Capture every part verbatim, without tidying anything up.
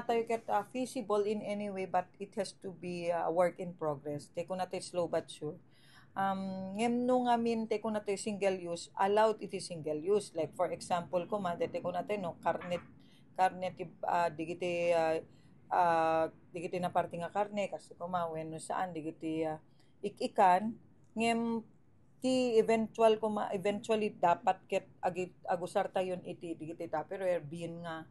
Tayo ket, ah, feasible in any way, but it has to be, ah, a work in progress. Ti kunatayo slow but sure. Um, ngem no ngamin, ti kunatayo single use, allowed iti single use. Like, for example, koma, deti kunatayo, no, karne, karne ti, ah, digiti, ah, ah, digiti naparte nga karne, kas koma, wenno saan, digiti, ah, ik-ikan, ngem ti eventual koma, eventually dapat ket agi-, agusartayon iti digiti Tupperware bin nga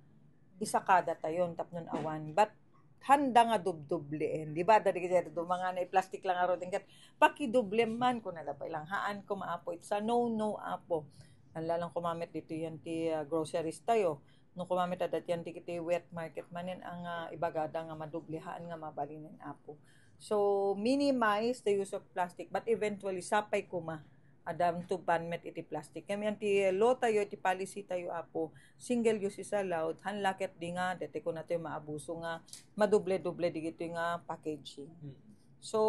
isakadatayon tapno awan. But handa nga dubdubleen. Di ba? Dadi kaya ito, mga na plastic lang aro din ket pakiduble man, kunada pay lang. Haan koma, Apo, it's a no-no, Apo. Ang lalang kumamit dito yan ti, ah, groceries tayo. No kumamit adat yan ti kiti wet market manen ang, ah, ibagada nga maduble, haan nga mabalinen, Apo. So, minimize the use of plastic, but eventually, sapay koma, adda to ban met iti plastic. Kami yan ti law tayo, iti policy tayo, Apo, single use is allowed, han laket di nga, deti kunatayo maabuso nga, maduble-duble digitoy nga packaging. Mm. So,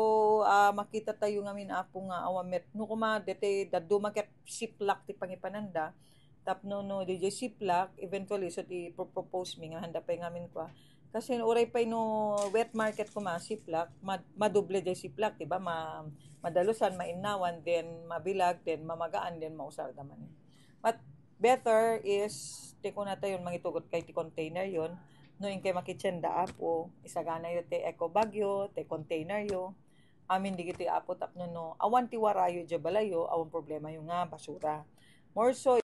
ah, makita tayo ngamin, Apo, nga awan met, no koma, deti, dadduma ket siplak ti pangipananda, tapno, no, di jay siplak, eventually, so ti pro-, propose mi nga handa pay ngamin kua. Kasi uray pay no wet market koma, siplak, mad-, maduble jay siplak, di ba? Ma-, madalusan, mainnawan, then mabilag, then mamagaan, then mausar da man. But better is, ti kunatayon, mangitugot kay ti container yon. No inkay makitsenda, Apo, isagana yo ti eco bag yo, ti container yo. Amin digiti, Apo, tapno no awan ti warayo jay balayo, awan problema yo nga basura. More so,